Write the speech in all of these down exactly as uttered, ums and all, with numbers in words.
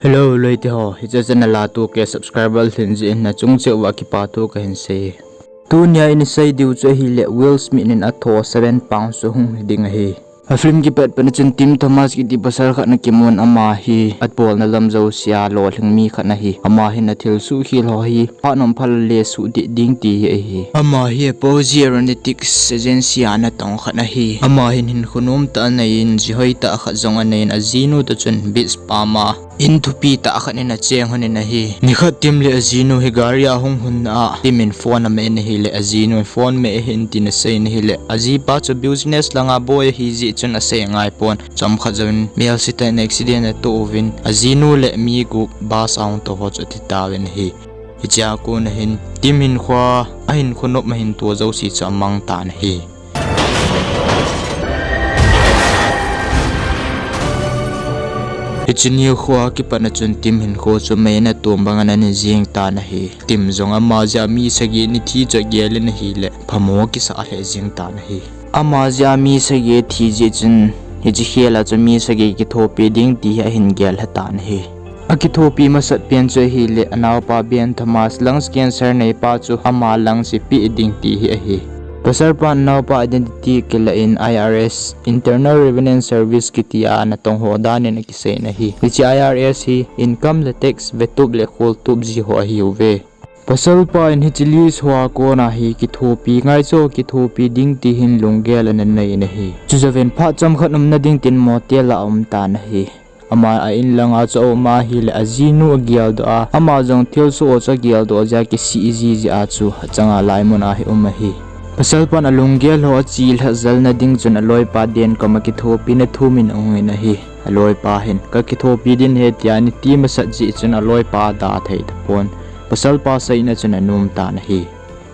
Hello, loite ho, hiche channel a tu ke subscriber lhin jeh in nachung cheh uva kipa thu kahin sei. Tunia isei diu chu ahile Will Smith in atho seven pounds chu hung hi ding ahi. A film kipat pat a chun Tim Thomas kiti pasal khat ana kimun, ama hi abolna lam jousea lolhing mi khat ana hi. Ama hin athilsoh khel ho hi phat nom phat le suhdih ding ti hi ahi. Ama hi Apogee Aeronautics Agency a natong khat ana hi. Ama hin hinkho nom tah anei in, ji hoi tah khat jong anei in, ajinu toh chun beach pam a in thupi tah khat in acheng lhon in ahi. Nikhat Tim le ajinu hi gari a hung lhun a, Tim in phone ameh in ahile, ajinu in phone meh ahin tin asei in ahile, ajipa chu business langa boi ahi jeh chun asei angai pon. Chomkhat jouvin melse tah in accident atoh uvin, ajinu le mi gup bus a hung tou ho chu athi tauvin ahi. Hichea kon ahin Tim hinkho, ahinkho nop ahin to jouse chu amang tan ahi. Hiche nikho a kipat a chun Tim hinkho chu mei ana tom bang in ana jing tan ahi. Tim jong ama jeh a mi sagi ana thi chu agel in ahile, phamo akisah lheh jing tan ahi. Ama jeh a mi sagi athi jeh chun, hiche khel a chu mi sagi kithopi ding ti hi ahin gel lha tan ahi. Akithopi masat pen chu ahile, anaopa Ben Thomas, lungs cancer neipa chu ama lungs hi peh ding ti hi ahi. Pasalpan anaopa identity akilah in I R S, Internal Revenue Service kiti a natong ho dan in akisei in ahi. Hiche I R S hi income le tax vetup le kholtup ji ho ahiuve. Pasalpa in hiche list ho a kona hi kithopi ngai chu kithopi ding ti hin lunggel ana nei in ahi. Chujouvin phat chomkhat umna ding tin motel a aum tan ahi. Ama a in langa chu aum ahile ajinu ageldoh a, ama jong thilsoh ho chu ageldoh jeh a kisih ji jeh a chu achanga laimun a hi um ahi. Pasalpan alunggel ho ache lhah jalna ding chun aloipa Dan koma kithopina thum in ahung in ahi. Aloipa hin, kakithopi ding ahi tia ana ti masat jeh chun aloipa ada thei tapon. Pasalpa seina chun anom tan ahi.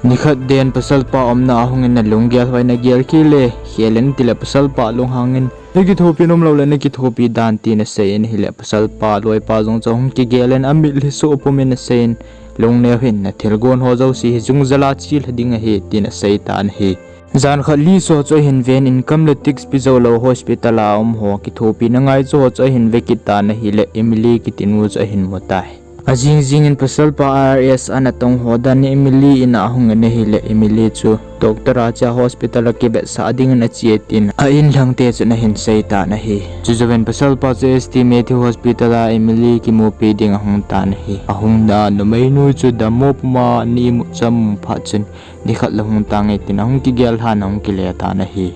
Nikhat Dan pasalpa umna a hung in alunggel ho in agel khel e, khel in tile pasalpa lunghang in, nakithopi nom lou le nakithopi dan tin asei in ahile pasalpa loipa jong chu ahung kigel in amitlhi soh pum in asei in, lungneo hih in, nathilgon ho jouse hi jung jal a che lha ding ahi tin asei tan ahi. Jan khat list ho chu ahin ven, income le tax pe jou lou hospital a um ho kithopina ngai chu ho chu ahin ve kit tan ahile Emily kiti nu chu ahin mu tai. Ajing jing in pasalpa I R S a natong ho dan in Emily in a ahung in ahile Emily chu doctor a che a hospital a kivetsah ding in ache tin a in lhang te chun ahin sei tan ahi. Chujouvin pasalpa chu S T Matthew Hospital a Emily kimupi ding ahung tan ahi. Ahung na numeinu chu dammo puma ana imut cham phat chun nikhat la hung tange tin ahung kigel lhan ahung kile tan ahi.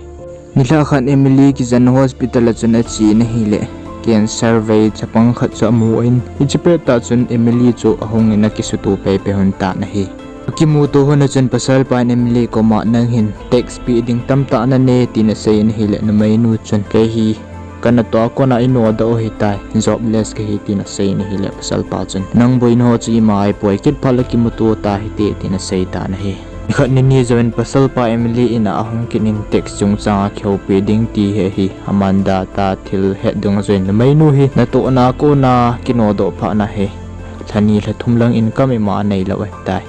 Nilhah khat Emily kijen hospital a chun ache in ahile cancer vei chapang khat chu amu in, hiche pet tah chun Emily chu ahung in akisuto pei pei lhon tan ahi. Akimuto lhon a chun pasalpa in Emily koma nang hin tax pe ding tamtah nanei tin asei in ahile numeinu chun kei hi kanatoh a kona inodoh u ahitai, jobless kahi tin asei in ahile pasalpa chun nang boina ho chu ima ahipoi, kit phat la kimuto ta hite tin asei tan ahi. Nikhat nini jouvin pasalpa Emily in a ahung kit in tax chungchang a kihoupi ding ti hi ahi. Aman data thil het dungjui in numeinu hi natohna a kona kinodoh phat na hi lha ni lha thum lang income ima anei lou ahitai.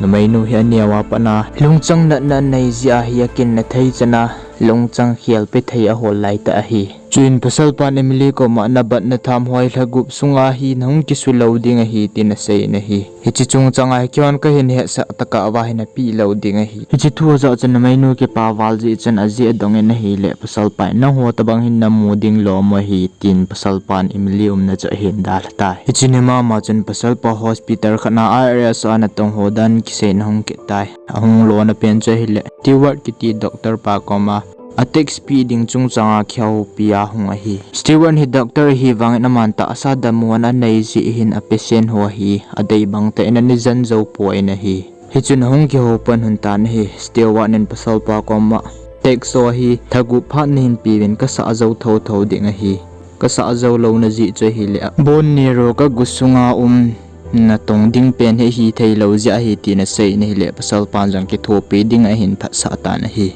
Numeinu hi aneo a pat na lungchang natna anei jeh a hi akinna thei chan a lungchang khel pe thei ahol laitah ahi. Chuin pasalpan Emily koma nabat natham hoi lha gup sunga hi nahung kisu lou ding ahi tin asei in ahi. Hiche chungchang a hi keihon kahin hetsah tah a va hi napeh lou ding ahi. Hiche thu ajah chun numeinu kipa val jeh chun ajeh adong in ahile pasalpa in nangho tobang hin namu ding lom u ahi tin pasalpan Emily umna chu ahin dalha tai. Hiche ni mama chun pasalpa hospital khat na I R S a natong ho dan kiseina ahung kit tai. Ahung lona pen chu ahile Stewart kiti doctor pa koma a tax pe ding chungchang a kihoupi a hung ahi. Stewart hi doctor ahi vangin aman tahsa dammo ana nei jeh hin a patient ho hi adei bang tah in ana jen jou poi in ahi. Hichun ahung kihou pan lhon tan ahi. Stewart in pasalpa koma tax ho hi lha gup phat nahin peuvin kasah jou thotho ding ahi. Kasah jou louna jeh chu ahile bon nero kagu sunga um natong ding pen hi hithei lou jeh ahi tin asei in ahile pasalpan jong kithopi ding ahin phatsah tan ahi.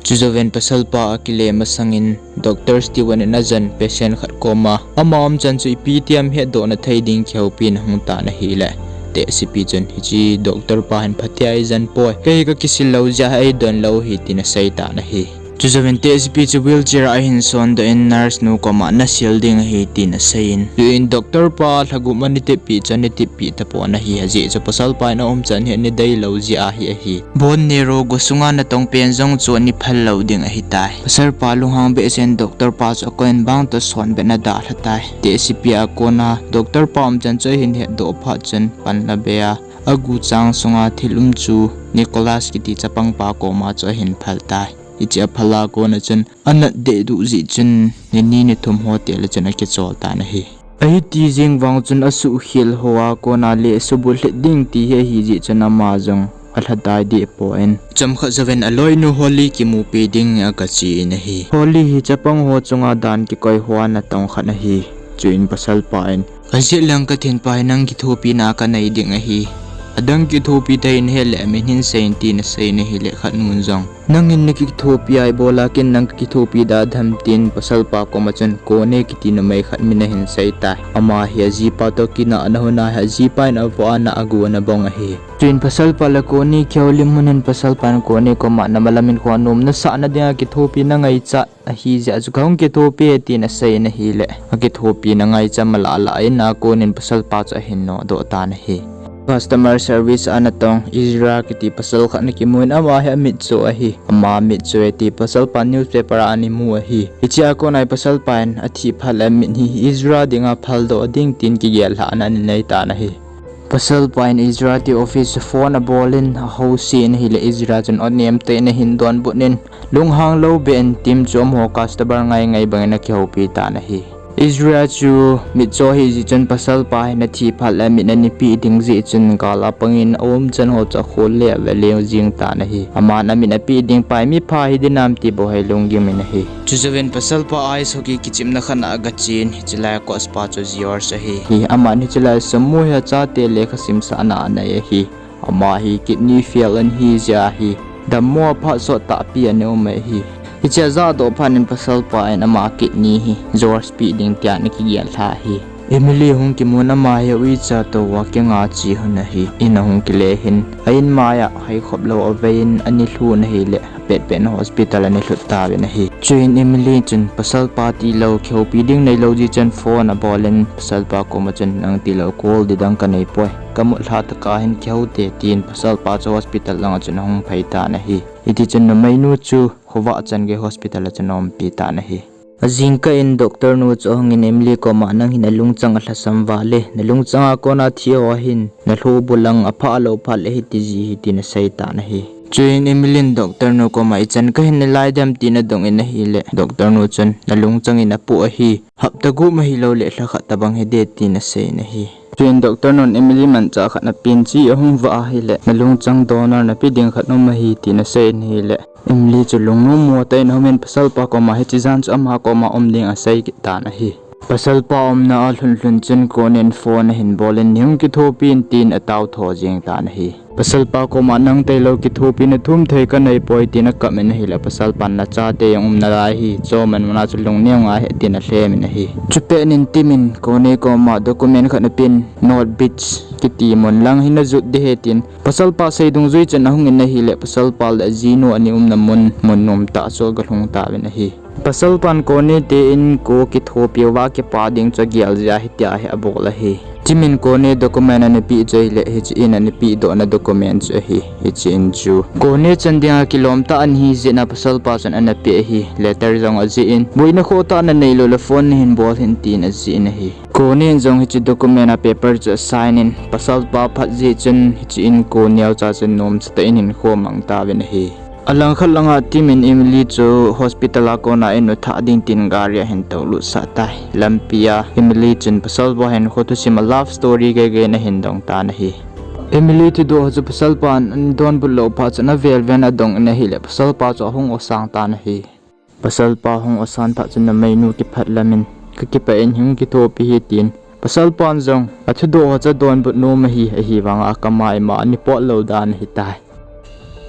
Chujouvin pasalpa akile masangin Doctor Stewart in ajen patient khat koma ama umchan chu ipi ti ham hetdohna thei ding kihoupina ahung tan ahile tehsepi chun hiche doctor pa hin phatea eijen poi, kei hi kakisil lou jeh a eidon lou ahi tin asei tan ahi. Chujouvin tehsepi chu wheelchair a ahin sondoh in nurse nu koma nasel ding ahi tin aseiyin. Chuin doctor pa lhagum ani tipi chu ani tipi tapon ahi, ajeh chu pasal pa in aumchan hi ani deilou jeh ahi ahi. Bone marrow go sunga natong pen jong chu ani phal lou ding ahitai. Pasal pa lunghang behseh in doctor pa chu akouvin bang toh sonbeh in adalha tai. Tehsepi a kona doctor pa umchan chu ahin hetdoh phat chun panla bei a agu chang sunga thil um chu Nicholas kiti chapang pa koma chu ahin phal tai. Hiche aphal a kona chun anat dehduh jeh chun nini nithum ho tele chun akichol tan ahi. Ahiti jeng vang chun asuhkhel hoa kona le subulhit ding ti hi ahi jeh chun ama jong alha dai deh poi. Chomkhat jouvin aloinu Holly kimupi ding agachen ahi. Holly hi chapang ho chunga dan kikoi hoa natong khat ahi. Chuin pasal pa in, kajet lang kathenpa hi nang kithopina kanei ding ahi. Adang kithopi thei in ahile amin hin seiyin tin aseiyin ahile khat nun jong, nangin nakithopi a ibola ken nang kakithopi da dem tin pasal pa koma chun Kone kiti numei khat min ahin sei tai. Ama hi ajipa toh kinahna hon ahi, ajipa in avoh a ana agu ana bong ahi. Chuin pasal pa le Kone kihoulim hun in pasal pan Kone koma namalam in kho nom nasahna dinga kithopina ngaichat ahi jeh a chu kahung kithopi e tin aseiyin ahile akithopina ngaicha malahlah in a konin pasal pa chu ahin nodoh tan ahi. Customer service a natong Ezra kiti pasal khat ana kimun ama hi amitcho ahi. Ama mitcho e ti pasal pa newspaper a ana mu ahi. Hiche a kona hi pasal pa in athi phat le amit hi Ezra dinga phaldoh ding tin kigel lhahna ana nei tan ahi. Pasal pa in Ezra ti office phone abol in ahousen ahile Ezra chun onem tah in ahin donbut in lunghang lou beh in team chu amaho customer ngai ngai bangin akihoupi tan ahi. Ezra chu mitcho ahi jeh chun pasal pa hin athi phat le amit ana peh ding jeh chun gal a pangin aumchan ho chu akhol le avel leu jeng tan ahi. Aman amit apeh ding pa hi mipha hi dinam ti bou hi lunggim in ahi. Chujouvin pasal pa ice hockey kichepna khat a agachen, hiche lai a coach pa chu George ahi. Hi, aman hiche lai a sum mu hi achate lekha simsahna a anei ahi. Ama hi kidney fail ana hi jeh ahi dammo a phat sot tahpi ana um ahi. Hiche ajahdoh phat in pasal pa in ama kidney hi George peh ding tia ana kigel lha ahi. Emily hung kimun ama hi uicha tou a kinga che hun ahi. In ahung kile hin a in mai a haikhop lou avei in ana lhun ahile apetpet in hospital ana lhut tauvin ahi. Chuin Emily chun pasal pa tilou kihoupi ding neilou jeh chun phone abol in pasal pa koma chun nang tilou call ding dang kanei poi. Kamut lha tah a hin kihou te tin pasal pa chu hospital langa chun ahung phei tan ahi. Hiti chun numeinu chu khovah chan gei hospital a chun aumpi tan ahi. Ajingkah in doctor nu chu ahung in Emily koma nang hin nalungchang alhasam val e, nalungchang a kona thi ho hin nalhoh bu lang aphah lou phat le hiti jeh hi tin asei tan ahi. Chuin Emily in doctor nu koma ichan kahin nalai dem tin adong in ahile doctor nu chun nalungchang in apoh ahi, hapta gup ahilouleh lha khat tobang hide tin aseiyin ahi. Chuin doctor nun Emily manchah khat apen che ahung vah ahile nalungchang donor nape ding khat um ahi tin aseiyin ahile Emily chu lungnom mo tah in ahung in pasal pa koma hiche jan chu ama koma um ding asei kit tan ahi. Pasal pa umna alhun lhun chun Konin phone ahin bol in neihung kithopi in tin atao tho jeng tan ahi. Pasal pa koma nang tilou kithopina thum thei kanei poi tin akap in ahile pasal pan nachate jong um nalai ahi, chomin muna chu lungneo ngai hih e tin alhem in ahi. Chupet in Tim in Koni koma document khat apen North Beach kiti mun lang hi najot ding ahi tin pasal pa sei dungjui chun ahung in ahile pasal pa le ajinu ana umna mun, mun nomtah chu agalhung tauvin ahi. Pasal pan Koni te in kho kithopi uva kipa ding chu agel jeh ahi tia hi abol ahi. Tim in Koni document ana peh chu ahile hiche in ana pehdohna document chu ahi. Hiche in chu Koni chan dinga kilom tah ana hi jeh in pasal pa chun ana peh ahi. Letter jong ajih in boina khoh tah nanei lou le phone nahin bol hih in tin ajih in ahi. Koni in jong hiche document a paper chu asign in pasal pa phat jeh chun hiche in kho neocha chun nomsa tah in hinkho amang tauvin ahi. Alangkhat langa Tim in Emily chu hospital a kona in u thah ding tin gari ahin toulut sah tai. Lampi a Emily chun pasal pa hin kho thusim a love story geigei in ahin dong tan ahi. Emily thudoh chu pasal pan ana donbut lou phat chun avel vel in adong in ahile pasal pa chu ahung osang tan ahi. Pasal pa hung osang phat chun numeinu kiphatlam in kakipah in hung kithopi hih e tin pasal pan jong athudoh chu adonbut nom ahi, ahivanga akam a ima ana pot lou dan ahitai.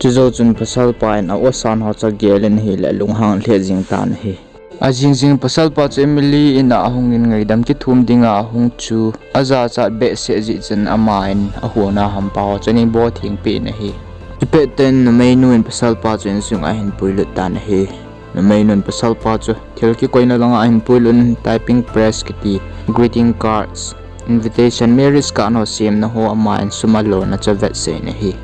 Chujou chun pasal pa in a-osang ho chu agel in ahile alunghang lheh jeng tan ahi. Ajing jing pasal pa chu Emily in a ahung in ngaidam kithum dinga ahung chu ajachat behseh jeh chun ama in ahung a hampa ho chu ana botheng peh in ahi. Chupet tah in numeinu in pasal pa chu insung a ahin puilut tan ahi. Numeinun pasalpa chu thil kikoina langa ahin puilut in typing press kiti, greeting cards, invitation, marriage card ho semna ho ama in sum alona chu avetsah in ahi.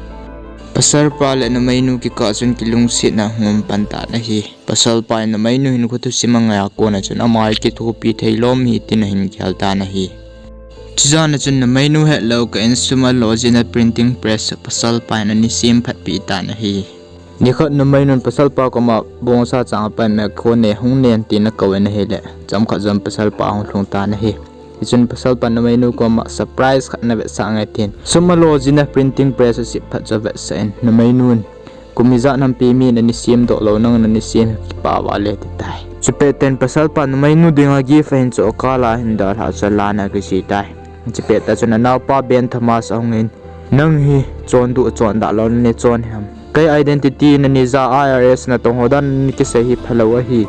Pasalpa le numeinu kikah chun kilungsetna hung um pan tan ahi. Pasalpa in numeinu hinkho thusim angai a kona chun ama hi kithopi thei lom hi tin ahin gel tan ahi. Chujana chun numeinu hetlou kah in sum alo jeh in printing press pasalpa in ana sem phatpeh tan ahi. Nikhat numeinun pasalpa koma bongsa chang apan, mekho ne hung nen tin akouvin ahile, chomkhat jouvin pasalpa ahung lhung tan ahi. Hichun pasalpan numeinu koma surprise khat ana vetsah ngai tin, sum alo jeh in printing press asem phat chu avetsah in, numeinun, kum ijat hampi min ana semdoh lou, nangin ana sem hi kipah val e, ati tai. Chupet tah in pasalpan numeinu dinga gift ahin choh kah a ahin dalhah chu alan akijui tai. Chupet tah chun anaopa Ben Thomas ahungin, nang hi chonduh chondah lou nane chon ham? Kei identity nani ja IRS natong ho dan nakisei hi phalou ahi.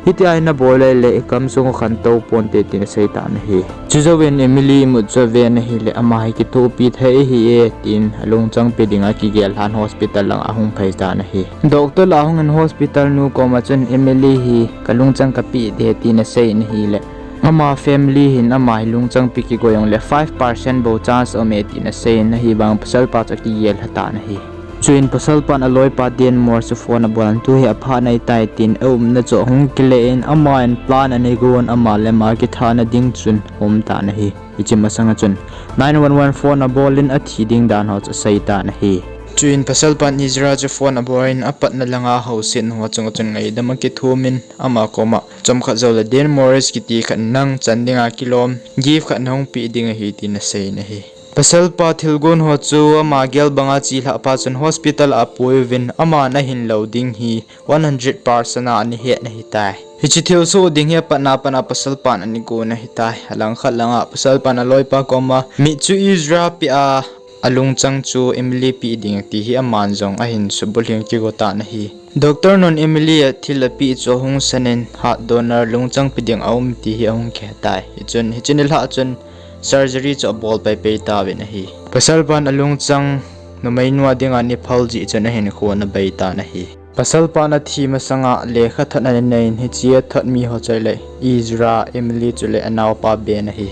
Hitia hi nabol le le igamsung akhantou ponte, tin asei tan ahi. Chujouvin Emily imut chu aven ahile, ama hi kithopi thei ahi e, tin alungchang pe dinga kigel lhan hospital langa ahung phei tan ahi. Doctor lah ahungin hospital nu koma chun Emily hi kalungchang kapeh ding e, tin asei in ahile, ama family hin ama hi lungchang pe kigoi jongle five percent bou chance aume, tin asei in ahivang pasalpa chu akigel lha tan ahi. Chuin pasalpan aloipa Denmore chu phone abol in, tu hi apha naitai, tin aumna chu ahung kile in, aman plan ana gon, ama le ama kithana ding chun aum tan ahi. Hiche masanga chun nine one one phone abol in athi ding dan ho chu asei tan ahi. Chuin pasalpan Ezra chu phone abol in apatna langa housetna ho chunga chun ngaidam akithum in, ama koma chomkhat joule Dan Morris kiti khat nang chan dinga kilom gift khat nahung pe ding ahi, tin asei in ahi. Pasalpa thilgon ho chu ama gel banga chelhah phat chun hospital a apui uvin, aman ahin lou ding hi one hundred percent a ana het in ahitai. Hiche thilsoh ding hi apatna pana pasalpan ana gon ahitai. Alangkhat langa pasalpan aloipa koma mit chu Ezra pea alungchang chu Emily pe ding ti hi aman jong ahin subulhing kigo tan ahi. Doctor nun Emily a thil apeh chu ahung san in, heart donor lungchang pe ding aum ti hi ahung kihe tai. Hichun hiche nilhah chun surgery chu abol peipei tauvin ahi. Pasalpan alungchang numeinu a dinga ana phal jeh chun ahinkho ana bei tan ahi. Pasalpan athi masanga lekhathot ana nei in, hiche athot mi ho chu ahile Ezra, Emily chule anaopa Ben ahi.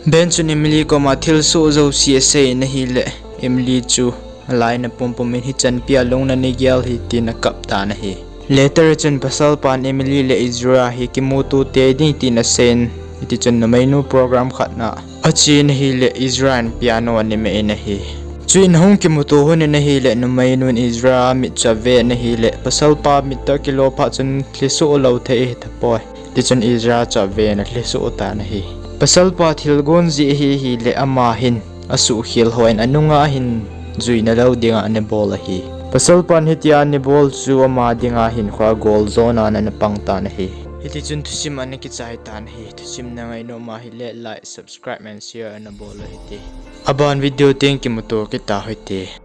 Ben chun Emily koma thilsoh jouse asei in ahile, Emily chu alai na pumpum in, hichan pia lung nani gel hi, tin akap tan ahi. Later chun pasalpan Emily le Ezra hi kimuto tei ding tin asei in, hitichun numeinu program khat na achen ahile Ezra in piano ana meh in ahi. Chuin ahung kimuto lhon in ahile numeinun Ezra mit chu aven ahile, pasalpa mit toh akilo phat chun lhisoh lou thei ahitapoi. Tichun Ezra chu aven alhisoh tan ahi. Pasalpa thilgon jeh ahi ahile ama hin asuhkhel hon anunga ahin juina lou dinga ana bol ahi. Pasalpan hitia ana bol chu ama dinga hinkhoa goljona ana pang tan ahi. Hitichun thusim ana kichai tan ahi. Thusim na ngainom ahile like, subscribe and share ana bol u hite. Aban video teng kimuto kit tau hite.